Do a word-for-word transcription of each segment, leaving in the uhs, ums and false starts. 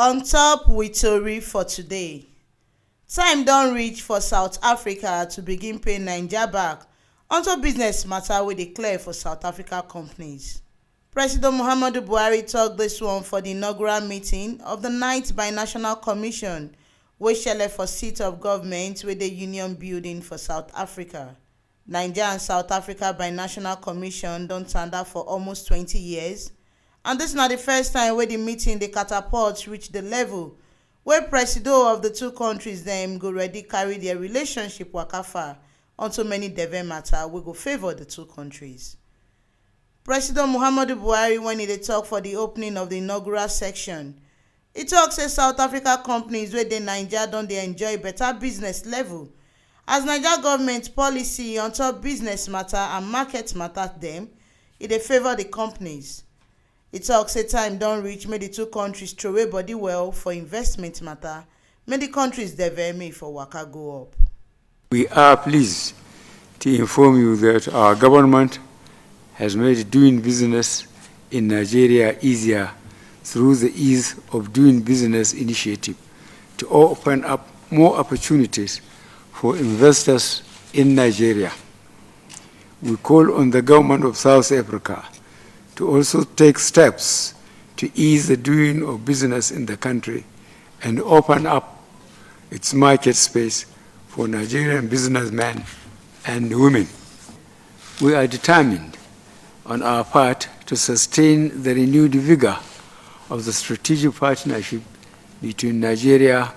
On top with tori for today. Time don reach for South Africa to begin pay Naija back unto business matter wey dey clear for South Africa companies. President Muhammadu Buhari talk this one for the inaugural meeting of the ninth Binational Commission wey shele for seat of government wey dey Union Building for South Africa. Naija and South Africa Binational Commission don tanda for almost twenty years, and this na the first time wey the meeting dey catapult reach the level wey presido of the two countries dem go ready carry their relationship waka far onto many deve matter wey go favour the two countries. President Muhammadu Buhari, when he dey talk for the opening of the inaugural section, he talk say South Africa companies wey dey Naija don dey enjoy better business level as Naija government policy on top business matter and market matter dem, e dey favour the companies. He talk say time don reach make the two countries throway body well for investment matter, make the countries deve make e for waka go up. We are pleased to inform you that our government has made doing business in Nigeria easier through the Ease of Doing Business initiative to open up more opportunities for investors in Nigeria. We call on the government of South Africa to also take steps to ease the doing of business in the country and open up its market space for Nigerian businessmen and women. We are determined on our part to sustain the renewed vigor of the strategic partnership between Nigeria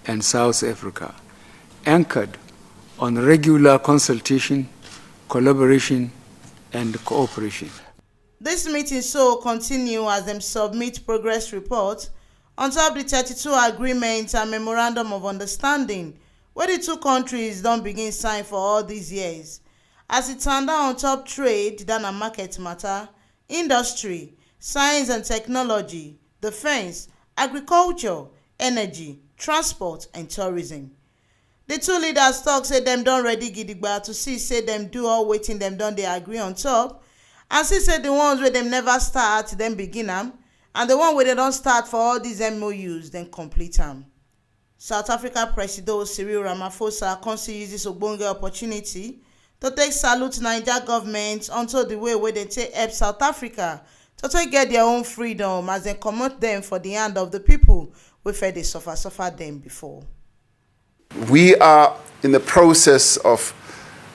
and South Africa, anchored on regular consultation, collaboration, and cooperation. This meeting so continue as dem submit progress report on top the thirty-two agreements and memorandum of understanding wey the two countries don begin sign for all these years. As e tanda on top trade, that na market matter, industry, science and technology, defence, agriculture, energy, transport and tourism. The two leaders talk say dem don ready gidigba to see say dem do all wetin dem don dey agree on top, and see say the ones wey dem never start dem begin am, and the one wey dem don start for all these M O Us dem complete am. South Africa Presido Cyril Ramaphosa come still use this ogbonge opportunity to take salute Naija government unto the way wey dem take help South Africa to take get their own freedom as dem comot dem for the hand of the people wey first dey suffer suffer dem before. We are in the process of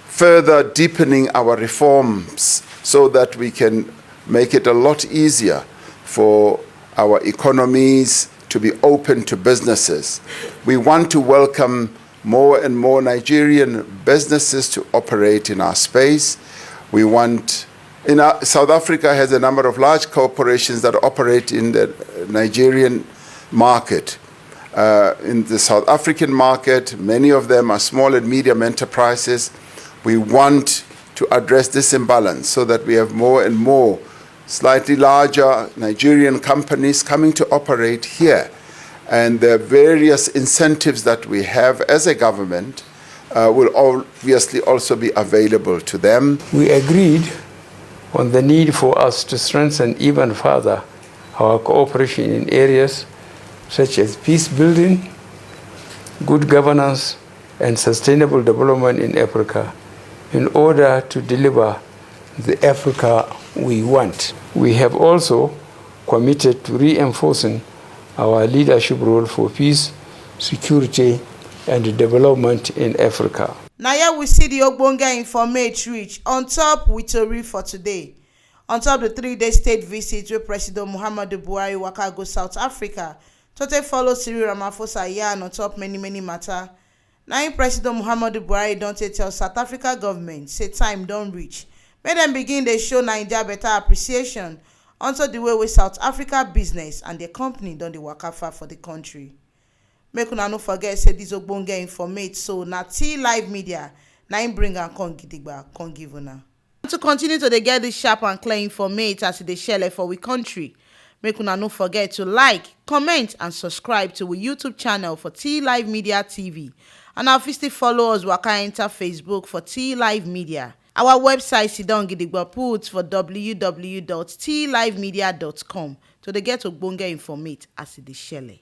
further deepening our reforms so that we can make it a lot easier for our economies to be open to businesses. We want to welcome more and more Nigerian businesses to operate in our space. We want in our, South Africa has a number of large corporations that operate in the Nigerian market. Uh, in the South African market, many of them are small and medium enterprises. We want to address this imbalance so that we have more and more slightly larger Nigerian companies coming to operate here. And the various incentives that we have as a government uh, will obviously also be available to them. We agreed on the need for us to strengthen even further our cooperation in areas such as peace building, good governance, and sustainable development in Africa in order to deliver the Africa we want. We have also committed to reinforcing our leadership role for peace, security, and development in Africa. Na here we see the ogbonge informate reach on top with tori for today. On top the three-day state visit wey President Muhammadu Buhari waka go South Africa to take follow Cyril Ramaphosa yarn on top many many matter, na im President Muhammadu Buhari don take tell South Africa government say time don reach make dem begin dey show Naija better appreciation unto the way wey South Africa business and their company don dey waka far for the country. Make una no forget say this ogbonge informate so na T Live Media na im bring am come gidigba come give una. To continue to dey get this sharp and clear informate as e dey shele for we country, make una no forget to like, comment and subscribe to we YouTube channel for T Live Media T V, and na fit still follow us waka enter Facebook for T Live Media. Our website sidon gidigba put for w w w dot t live media dot com to dey get ogbonge informate as e dey shele.